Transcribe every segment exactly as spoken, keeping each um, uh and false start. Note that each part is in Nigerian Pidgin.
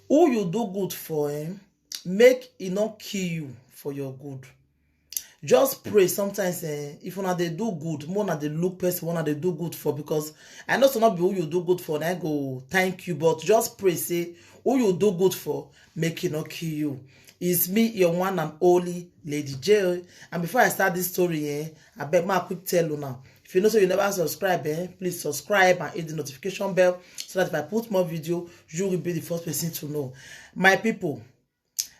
Who you do good for, eh? Make e no kill you for your good. Just pray sometimes, eh? If una dey do good, more na dey look person, una dey do good for, because I know say no be who you do good for na go thank you, but just pray say who you do good for, make e no kill you. It's me, your one and only Lady J. And before I start this story, eh, I beg my quick tell una. If you know so you never subscribe, eh, please subscribe and hit the notification bell so that if I put more video, you will be the first person to know. My people,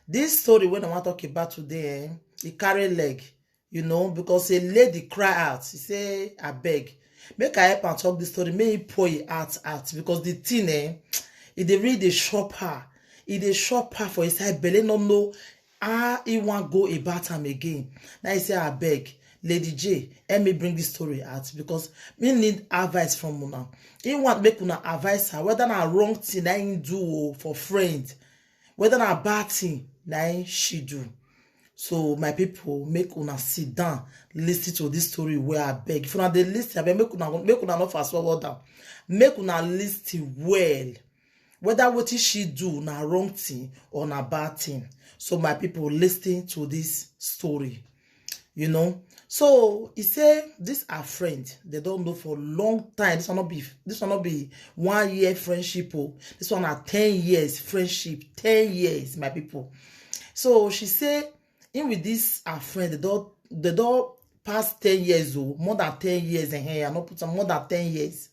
this story when I want to talk about today, eh, it carry leg, you know, because a lady cry out, she say, "I beg, make I help and talk this story, make he pour it out out," because the thing, eh, it dey really dey shop her, it dey shop her for inside belle, no know how he wan go about am again. Now he say, "I beg, Lady J, help me bring this story out because me need advice from una." He want make una advise her whether na wrong thing na him do o for friend, whether na bad thing na him she do. So my people, make una sit down, listen to this story where I beg. If una dey listen, I beg make una make una no fast forward down. Make una listen well. Whether wetin she do na wrong thing or na bad thing. So my people, listen to this story. You know, so he say this her friend, they don't know for long time. This one not be this one not be one year friendship. Oh, this one are ten years friendship, ten years, my people. So she say him with this her friend, they don't they don't pass ten years old, more than ten years and here, I not put am more than ten years.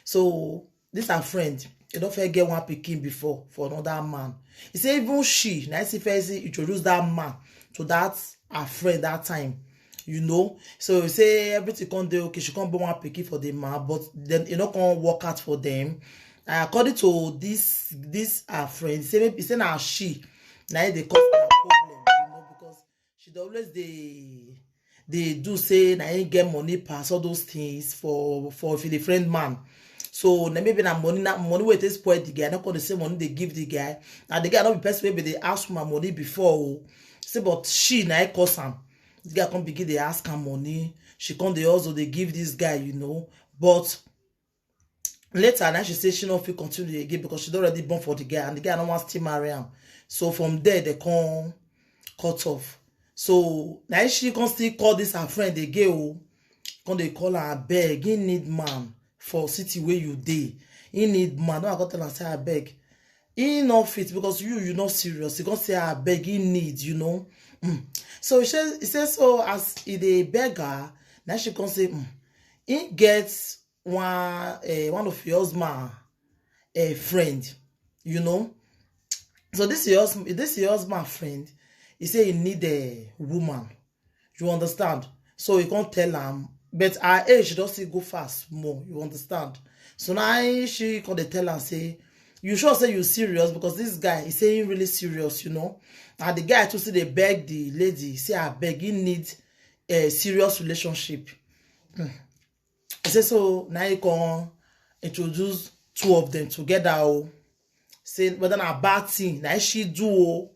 So this her friend, he don't fair get one pikin before for another man. He say even she, na she first introduce that man to that her friend that time. You know, so he say everything come dey okay. She come born one pikin for the man, but then e no come work out for them. And according to this this her friend, say maybe say na she na him dey cause their problem, you know, because she dey always dey dey do say na him get money pass all those things for for the friend man. So na maybe na money na money wey take spoil the guy. No come dey say money dey give the guy. Na the guy no be person wey be dey ask woman money before o. Say but she na him cause am. The guy come begin dey ask am money. She come dey also dey give this guy, you know. But later now she say she no fit continue again because she don already born for the guy and the guy no wan still marry am. So from there they come cut off. So now she come still call this her friend again o. Come dey call her, "Abeg, he need man for city where you dey. He need man." No, I go tell am say, "Abeg, he no fit because you you not serious." He come say, "Abeg, he need, you know." Mm. So he say, he say so as he dey beg her, now she come say, mm, he gets one uh, one of your husband a friend, you know. So this your husband, this your husband friend, he say he need a woman. You understand? So he can't tell him, but her age does still go fast more. You understand? So now she can dey tell am say, "You sure say you serious?" Because this guy is saying really serious, you know. And the guy too see they beg the lady, say, "I beg, he need a serious relationship." Hmm. He say so now he can introduce two of them together. Oh, say whether na bad thing now she do. Oh,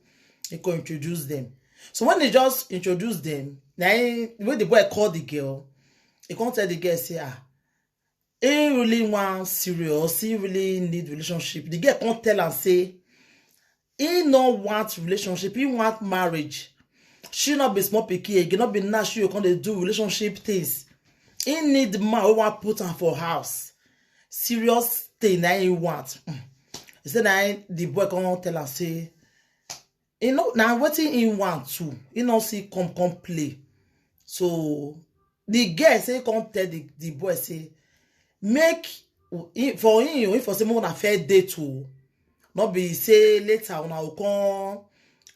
he can introduce them. So when they just introduce them, now he, when the boy call the girl, he can't tell the girl say, "Ah, he really want serious, he really need relationship." The girl can't tell and say he no want relationship, he want marriage. She not be small picky again, not be now she can dey do relationship things. He need man who want put am for house. Serious thing that he want. Mm. He said that the boy can't tell and say, you know, now what he want to, he not see come come play. So the girl say come tell the, the boy say, make he, for him, if for say una fair date too, not be say later una will come,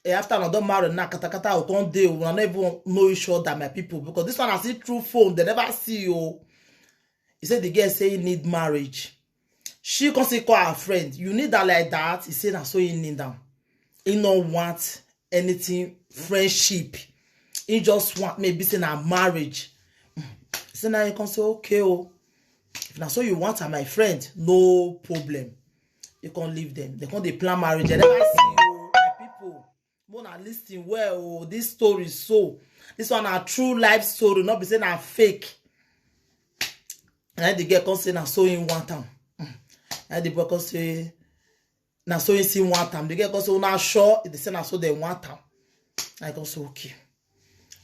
eh, after una don marry now, katakata will come dey, una no even know each other, my people, because this one I see through phone, they never see you. He said the girl say he need marriage. She come say call her friend, "You need her like that?" He say na so he need am. He no want anything friendship. He just want maybe say na marriage. So now you can say, "Okay, oh, if na so you want her, my friend, no problem." You can leave them. They can dey plan marriage. They never see you, my people. Mona listen well. Oh, this story so. This one a true life story, not be say na fake. And the girl come say na so he want am. Mm. And the boy come say, Na so he see want am. The girl come say, "Una sure?" He dey say na so dem want am. I come say, "Okay."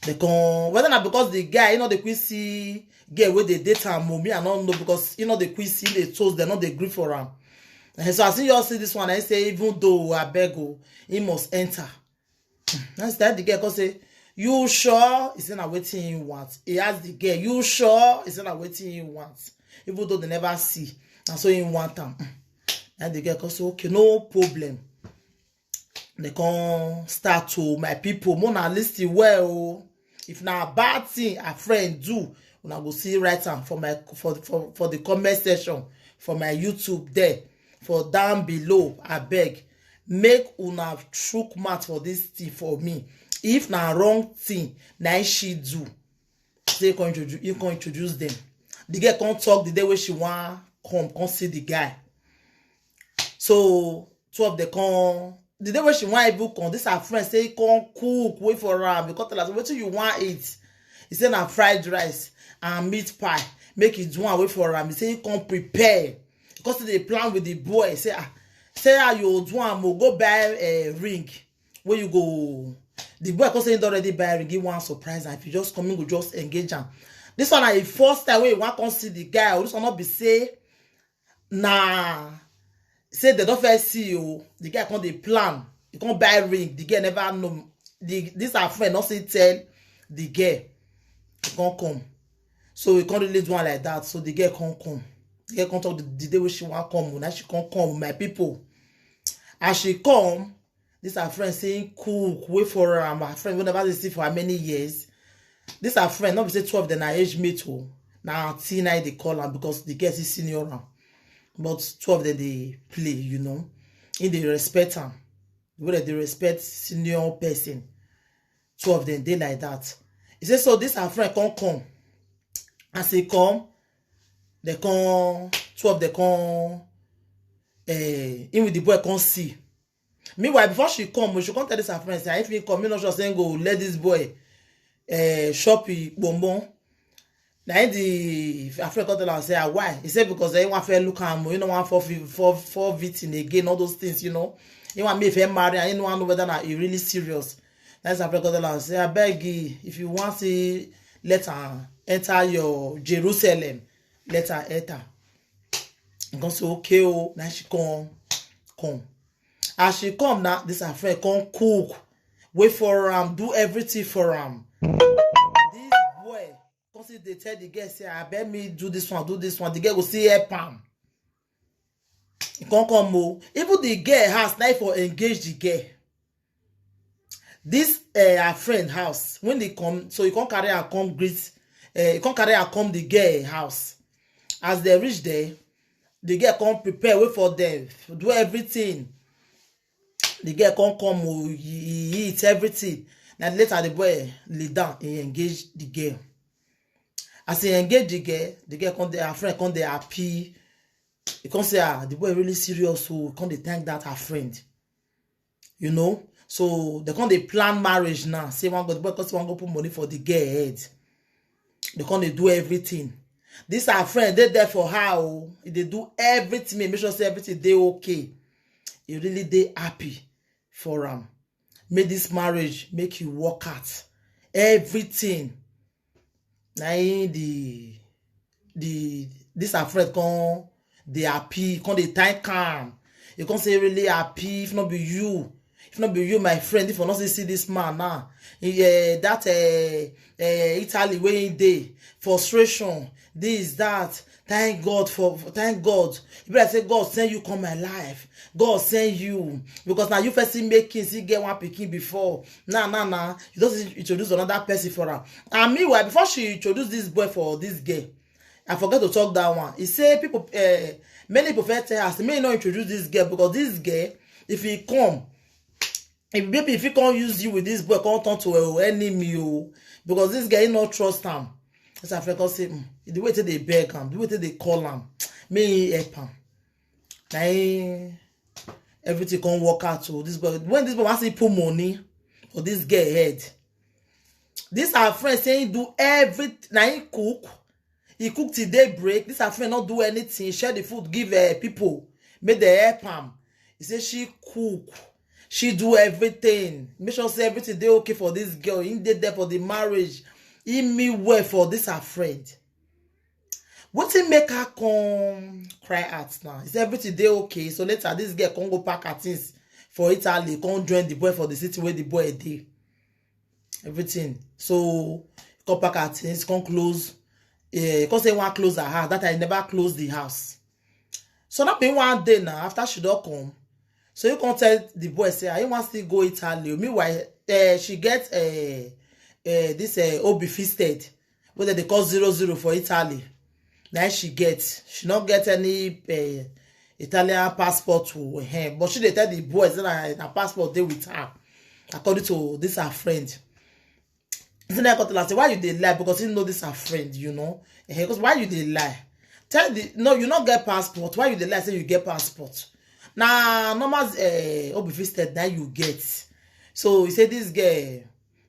They come, whether na because the guy, you know, the quick see girl wey dey date am, oh, me, I don't know, because, you know, the quick see the toast, they no dey gree for am. And so as you all see this one, I say, even though I beg, oh, he must enter. That's that the girl come say, "You sure?" He say na wetin he want. He ask the girl, "You sure?" He say na wetin he want. Even though they never see, na so he want am. And the girl come say, "Okay, no problem." They come start to, my people, make una listen well, oh. If na bad thing a friend do, una go see write am for my, for, for, for the comment section for my YouTube there, for down below. I beg, make una chook mouth for this thing for me. If na wrong thing na she do, say come introduce, you come introduce them. The girl come talk the day wey she wan come, come see the guy. So two of them come. The day wey she wan even come, this her friend say come cook, wait for am. Because tell her, "Wetin you wan eat?" He say na fried rice and meat pie. Make he do am, wait for am. He say he come prepare. Because he dey plan with the boy. Say, "Ah, say how you do am, oh, go buy a ring. Where you go?" The boy come say he don already buy ring. He wan surprise am. If you just come, he go just engage am. This one na the first time wey he wan come see the guy. Oh, this one no be say na say they don first see you. The guy come dey plan. He come buy ring. The girl never know. The, this her friend no say tell the girl. He come come. So he come really do one like that. So the girl come come. The girl come talk the, the day wey she wan come. Now she come come, my people. As she come, this her friend say cook, wait for am. Her friend wey never dey see for how many years. This her friend, no be say two of them na age mate, oh. Na auntie na they call am because the girl is senior am. But two of them dey play, you know. He dey respect am. The way that they respect senior person. Two of them dey like that. He say, so this her friend come come. As he come, they come, two of them come, eh, him with the boy come see. Meanwhile, before she come, she come tell this her friend, say, if he come, me not sure say go let this boy, eh, shop he bonbon. Now the her friend come tell her, say, ah, why? He said, because they want fair look am, you know, want for for for victim again, all those things, you know. He want me if he marry, and he no know whether na he really serious. That's her friend come tell her, say, I beg you, if you want to let her enter your Jerusalem, let her enter. He come say, okay, oh, now she come, come. As she come now, this her friend come cook, wait for am, do everything for am. This boy come see they tell the girl say, I bet me do this one, do this one. The girl go see help am. He come come, oh. Even the girl house, now for engage the girl. This uh, her friend house, when they come, so you can't carry her come greet, uh, you can't carry her come the girl house. As they reach there, the girl come prepare, wait for them, do everything. The girl come come, oh, he, he eat everything. Now later the boy lay down, he engage the girl. As he engage the girl, the girl come there, her friend come there happy. He come say, ah, the boy really serious, so come dey thank that her friend. You know, so they come dey plan marriage now. Say one go, the boy come say one go put money for the girl head. They come dey do everything. This her friend, they there for her. Oh. They do everything, make sure say everything they okay. He really they happy for him. Make this marriage make you work out everything. Now the the this her friend come they happy, come they thank him. You come say really happy if not be you. If not be you, my friend, if you not see this man now, he, uh, that uh, uh, Italy where he dey, frustration, this, that. Thank God for, for thank God. If I say God send you come my life, God send you because now you first see making see get one picking before. Nah, nah, nah. You don't introduce another person for her. And meanwhile, before she introduced this boy for this girl, I forget to talk that one. He say people, uh, many people first tell her, say, may not introduce this girl because this girl, if he come, if maybe if he can't use you with this boy, can't turn to an enemy, oh, because this guy he not trust him. As I forgot say, mm, the way they beg him, the way they call him, may he help him. Now he, everything can't work out. So this boy, when this boy wants to put money for this girl head, this our friend saying do everything. Now he cook, he cook till daybreak. This our friend not do anything. Share the food, give uh, people, make they help him. He say she cook, she do everything, make sure say everything dey okay for this girl. He dey there for the marriage. He mean well for this her friend. Wetin make her come cry out now? He say everything dey okay. So later, this girl come go pack her things for Italy, come join the boy for the city where the boy dey. Everything. So come pack her things, come close. Eh, come say one close her house. That I never close the house. So not be one day now after she don't come. So you can tell the boy say, "I want to go Italy." Meanwhile, uh, she get uh, uh, this uh, obi fisted, whether they call zero zero for Italy. Now she get, she not get any uh, Italian passport to her, but she dey tell the boys that her passport dey with her, according to this her friend. He say, "Why you dey lie?" Because he know this her friend, you know. Because why you dey lie? Tell the no, you not get passport. Why you dey lie? Say you get passport. Now normal uh, obi fisted now you get. So he say this girl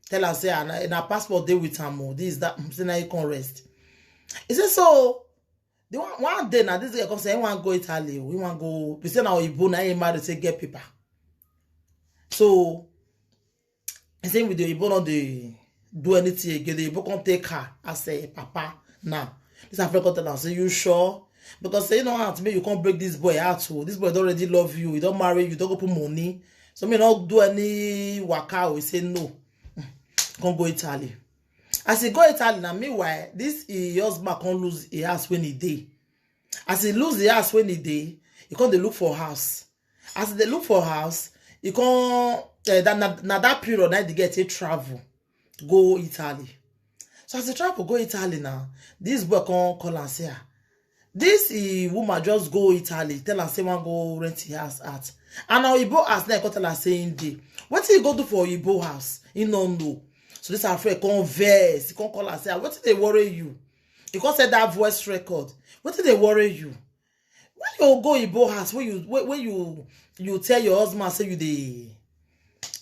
tell her say na passport dey with am o. This that say now you can rest. He say so the one, one day now this girl come say he want go Italy. We want go. We say now Oyibo now he married say get paper. So he say with the Oyibo not dey do anything again. The Oyibo come take her as a papa now. This her friend come tell am say you sure? Because say you know how to make you come break this boy out. So this boy don't already love you. He don't marry you. Don't go put money. So me not do any waka. We say no. Can't go Italy. As he go Italy now, meanwhile, this his husband can't lose a house when he day. As he lose the house when he day, he can't dey look for house. As they look for house, he can't uh, that na, na that period now they get a travel, go Italy. So as he travel go Italy now, this boy can't call and say, ah, this eh, woman just go Italy, tell her say one go rent his house out. And now Igbo house now come tell her say him dey. What he go do for Igbo house? He no know. So this her friend come vex, he come call her say, "Ah, what they worry you?" He come said that voice record. What did they worry you? When you go Igbo house, when you when, when you you tell your husband say you dey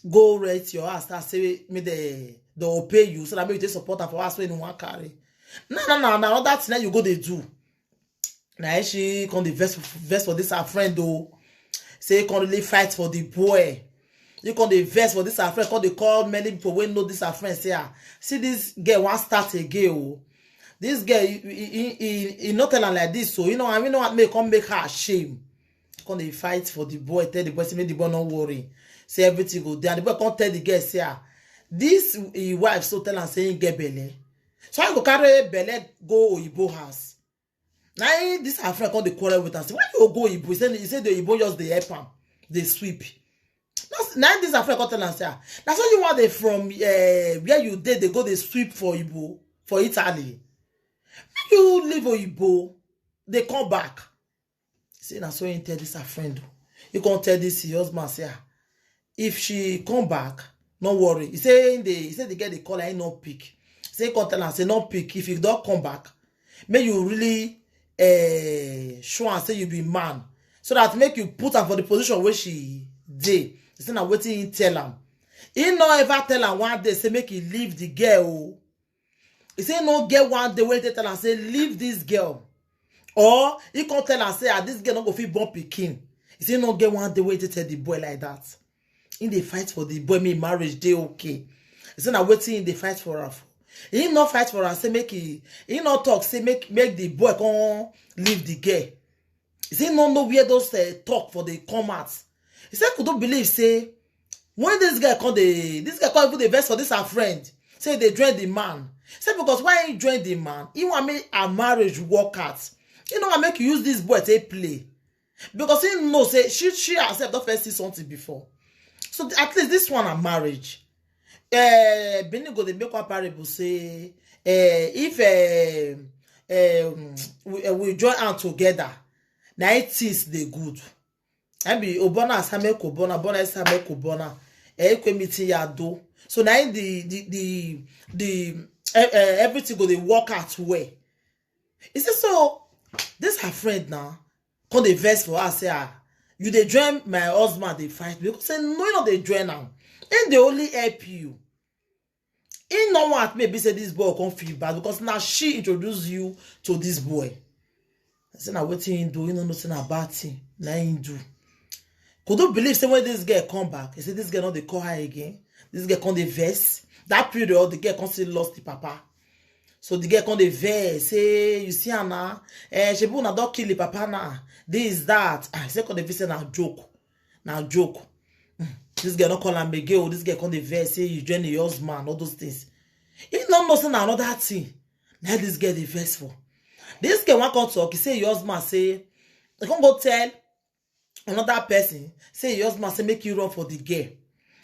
go rent your house, that say me they they'll pay you so that maybe they support her for us when you want carry. No, no, no, no, that thing that you go they do. Now she come the vest vest for this her friend though. Say come really fight for the boy. You come the vest for this her friend, come they call many people when know this her friend say, ah, see this girl want start again. Oh. This girl, he, he, he, he not tell her like this, so you know, I mean, not make come make her shame. Come they fight for the boy, tell the boy, say make the boy not worry. Say everything go down. The boy come tell the girl, say, ah, this his wife so tell her say he get belle. So I go carry belle go Oyibo house. Now this her friend come the quarrel with her. Say, why you go Oyibo? He said, he said the Oyibo just the help him, they sweep. Now this her friend come tell her say, ah, that's what you want they from uh, where you did they go they sweep for Oyibo for Italy. Make you leave Oyibo, they come back. Say na so he tell this her friend. You can't tell this your husband say, ah, if she come back, no worry. He say the he said the girl they call her no pick. Say he can't tell her say no pick. If you don't come back, may you really uh, show and say you be man, so that make you put her for the position where she dey. He say na wetin he tell am. He no ever tell am one day say make he leave the girl. Oh. He say no get one day wey they tell am say leave this girl, or he come tell am say ah this girl no go fit born pikin. He say no get one day wey they tell the boy like that. He dey fight for the boy, me marriage dey okay. He say na wetin he dey fight for am for. He no fight for am say make he he no talk say make make the boy come leave the girl. He say no know where those uh, talk for the come out. He say could you believe say when this guy come the this guy come even the verse for this our friend say they join the man. Say because why he join the man he want make our marriage work out. He no want make you use this boy take play because he know say she she herself don't first see something before. So at least this one a marriage. Uh, Benin go dey make one parable say uh, if uh, um, we, uh, we join hand together, na it is the good. I be obona asame kobona bona asame kobona. Eh, ekwe meeting ya do. So na the the the the uh, uh, everything go dey work out well. He say so. This her friend now come dey vex for her say ah you dey join my husband dey fight because say no you no dey join am. Him dey only help you. He no want maybe say this boy come feel bad because now she introduce you to this boy. I say na wetin he do, he no know say na bad thing na he do. Could you believe say when this girl come back, he say this girl no dey call her again? This girl come dey vex. That period, the girl come still lost the papa. So the girl come dey vex, say, "You see her now? Eh, shebi una don kill the papa now. This, that." I say, come dey feel say na joke. Na joke. Mm. This girl no call am again. Oh, this girl come dey vex, say, "You join your husband," all those things. He no know say na another thing. Now this girl dey vex for. This girl wan come talk. He say your husband say, he come go tell another person, say your husband say make you run for the girl.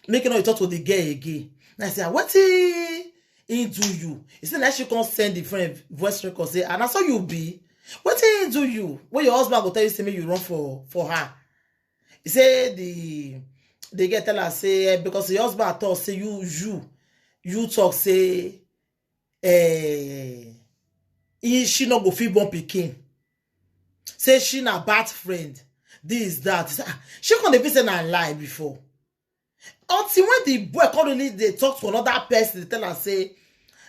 Make you no talk to the girl again. Na I say, "Ah, wetin he do you?" He say, now she come send the friend voice record, say, "And na so you be? Wetin he do you? When your husband go tell you, say make you run for, for her." He say the, the girl tell her, say, eh, because your husband talk, say you, you, you talk, say, eh, he, she no go fit born pikin. Say she na bad friend. This, that. He say, ah, she come dey feel say na lie before. Until when the boy come really dey talk to another person, dey tell am say,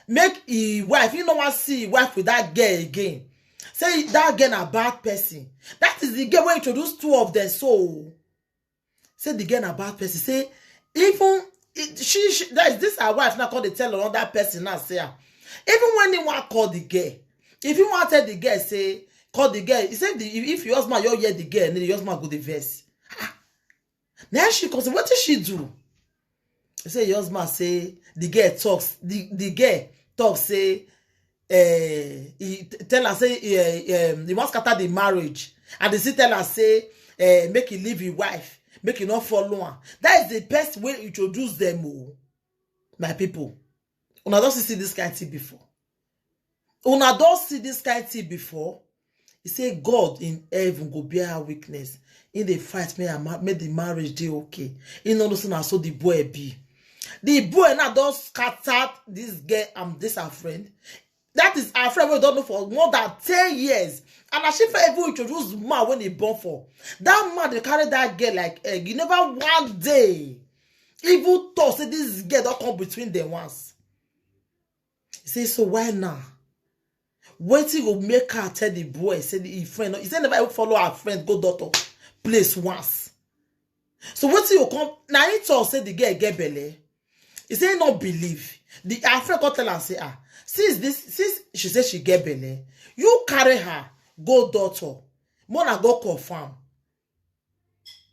make his wife, he no wan see his wife with that girl again. Say that girl na bad person. That is the girl wey introduce two of them. So, say the girl na bad person. Say, even it, she, she, that is this her wife now come dey tell another person now, say, ah, even when he wan call the girl, if he wan tell the girl, say, call the girl, he say, the, if, if your husband, you hear the girl, then your husband go dey vex. Ah. Now she come say, wetin she do? He say your husband say the girl talks, the, the girl talk say, eh, he t-, tell her say, eh, um, he wan scatter the marriage, and he still tell her say, eh, make he leave his wife, make he no follow am. That is the person wey introduce them. Oh, my people, una don see, see this kind thing before? Una don see this kind thing before? He say God in heaven go bear her witness. He dey fight make her ma-, make the marriage dey okay. He no know say na so the boy be. The boy now don scatter this girl and this her friend. That is her friend wey don know for more than ten years. And as she fit even introduce man when he born for. That man dey carry that girl like egg. You never one day even talk say this girl don come between them once. He say, so why now? Wetin go make her tell the boy, say the, him friend, he say never even follow her friend go doctor place once. So wetin you come, na he talk say the girl get belle. He say he no believe. The, her friend come tell am say, ah, since this, since she say she get belle, you carry her go doctor, make una go confirm.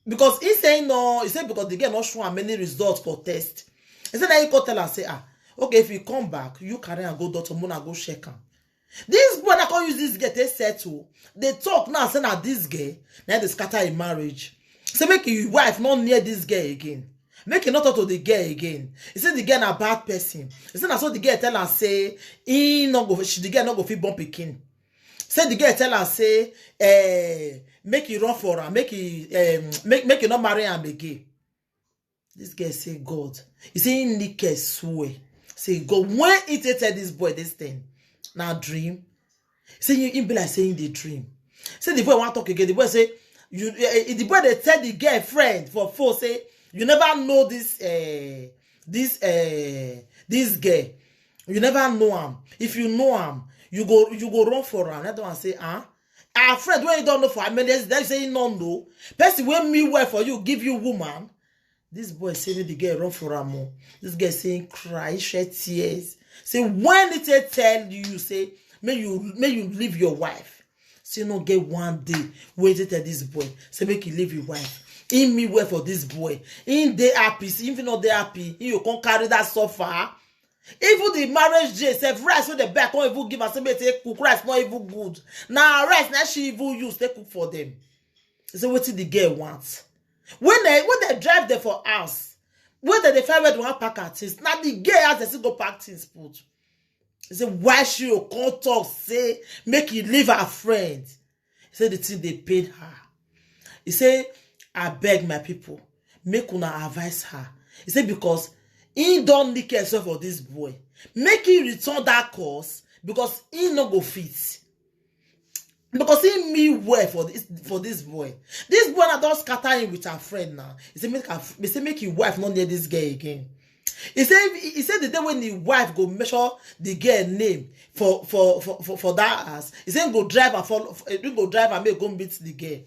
Because he say no, he say because the girl no show am any results for test. He say na he come tell am say, ah, okay, if he come back, you carry am go doctor, make una go check am. This boy na come use this girl take settle. Dey talk now say na this girl na dey scatter him marriage. Say make him wife no near this girl again. Make he no talk to the girl again. He say the girl na bad person. He say na so the girl tell am say he no go, she, the girl no go fit born pikin. Say the girl tell am say, eh, make he run for am, make he, um, make, make he no marry am again. This girl say, God. He say he naked swear. Say, God, when he take tell this boy this thing, na dream. Say he, he be like say he dey dream. Say the boy wan talk again. The boy say, you, eh, eh, the boy dey tell the girlfriend for phone say, you never know this, eh, this, eh, this girl. You never know am. If you know am, you go, you go run for am. That one say, ah, our friend wey you don know for how many years, then you say you no know. Person wey mean well for you, give you woman. This boy say make the girl run for am o. This girl say he cry, he shed tears. Say when he take tell you, say, may you, may you leave your wife. Say no get one day wey he tell this boy say make he leave his wife. He mean well for this boy. He dey happy. See, if he no dey happy, he go come carry that suffer. Even the marriage day sef, rice wey dem buy come even give am, say make e take cook, rice no even good. Na rice na she even use take cook for them. Say wetin the girl want. When they, when they drive them for house, when they, they find where they wan pack her things, na the girl house dem still go pack things put. He say why she go come talk say make he leave her friend. He say the thing dey pain her. He say, abeg my people, make una advise her. He say because he don nick himself for this boy. Make he return that course because he no go fit. Because he mean well for this, for this boy. This boy now don scatter him with her friend now. He say make her, he say make him wife no near this girl again. He say, he say the day when the wife go measure the girl name for, for, for, for, for that house, he say he go drive her follow, he go drive her make go meet the girl.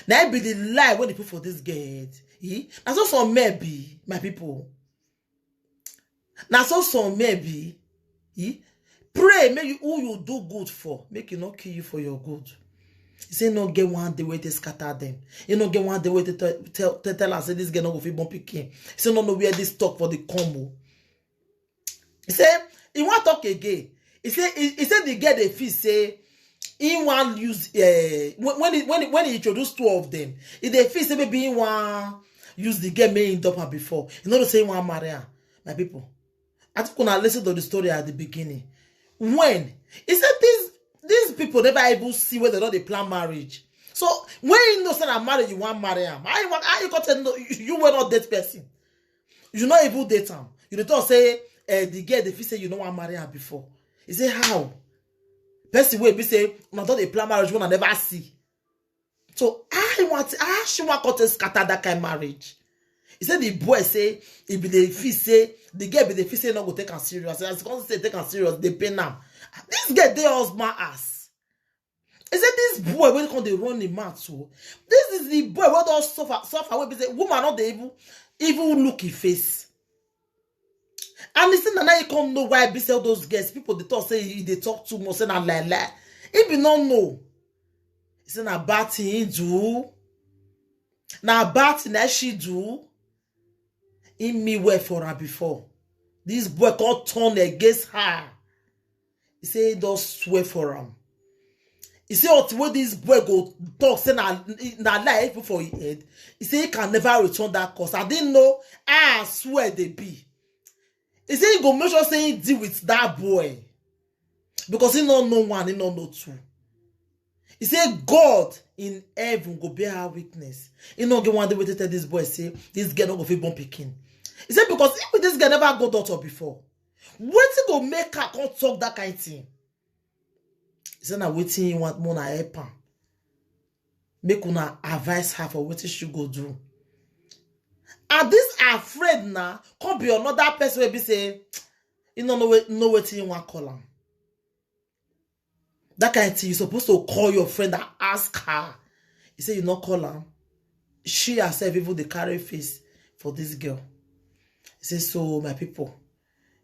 Now be the lie when they put for this girl head. Eh? Na so some men be, my people. Na so some men be. Eh? Pray make you, who you do good for, make you not kill you for your good. He say no get one day wey they scatter them. You no get one day wey they tell, tell, tell, tell us say this girl no go fit born pikin. He say no know where this talk for the combo. He say he wan talk again. He say he, he say the girl dey feel say he wan use, uh, when when he, when he, when he introduce two of them, he dey feel say maybe he wan use the girl make he dump her before. He no know say he wan marry her, my people. I think una listen to the story at the beginning. When he said these these people never even see where they don dey plan marriage. So when you know say na marriage you wan marry am, how you wan, how you go tell no, you, you were not date person. You not even date am. You dey talk say, eh, the girl dey feel say you no wan marry am before. He say how? Person wey be say una don dey plan marriage when I never see. So I want, I she want to scatter that kind of marriage. He said the boy say he be dey feel say the girl be dey feel say no go take am serious. As he come say take am serious, dey pain am. This girl dey husband ass. He said this boy wey come dey run the mouth so. This is the boy wey don suffer, suffer wey be say woman no dey even, even look him face. And he say na now he come know why be say all those girls, people dey talk say he dey talk too much, say na lie lie. He be no know. He say na bad thing he do. Na bad thing that she do. He mean well for her before. This boy come turn against her. He say he don swear for am. He say until when this boy go talk say na, na lie even for him head. He say he can never return that cause. I didn't know. I swear they be. He say he go make sure say he deal with that boy because he no know one, he no know two. He say God in heaven go bear her witness. He no get one day wey tell this boy say this girl no go fit born pikin. He say because if this girl never go doctor before, wetin go make her come talk that kind thing? He say na wetin he want, more na help am. Make una advise her for wetin she go do. And this her friend now come be another person wey be say he no know wait, know wetin he wan call am. That kind of thing you supposed to call your friend and ask her. He say you not call am. She herself even dey carry face for this girl. He say so my people,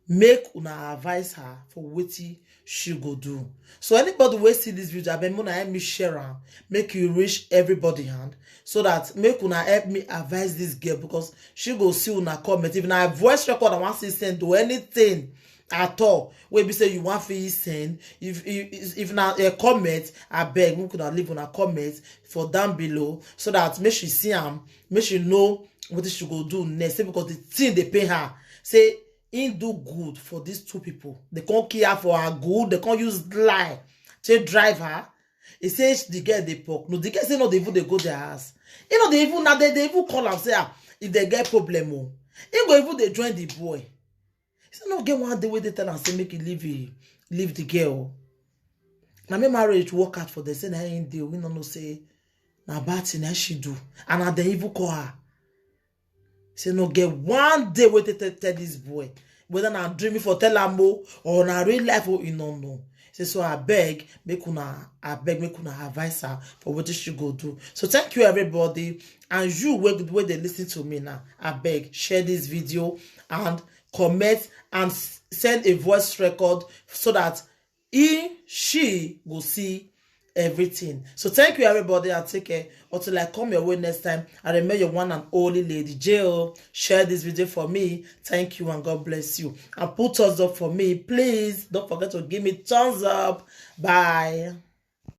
make una advise her for wetin she go do. So anybody wey see this video, abeg una help me share am, make you reach everybody hand, so that make una help me advise this girl because she go see una comment. If na voice record I wan see send to anything at all wey be say you wan fit send, if if if na a comment, abeg make una leave una comment for down below so that make she see am, make she know wetin she go do next. Say because the thing dey pain her. Say he do good for these two people. They can't care for her good. They can't use lie to drive her. He says the girl they poke. No, the girl say no, they even they go their house. You know, they even now they, they even call and say ah, if they get problem, oh, he go even they join the boy. He say no get one day where they tell and say make you leave it, leave the girl. Now my marriage work out for them. Say na him dey. We no know say na bad thing that she do, and I they even call her. Say no get one day wey they tell, tell this boy whether na dream for tell am o or na real life o, he no know. Say so I beg make una, I beg make una advise her for what she go do. So thank you everybody, and you wey wey they listen to me now, I beg share this video and comment and s- send a voice record so that he she go see everything. So thank you everybody and take care until I come your way next time. I remember your one and only Lady J O. Share this video for me. Thank you and God bless you. And put thumbs up for me. Please don't forget to give me thumbs up. Bye.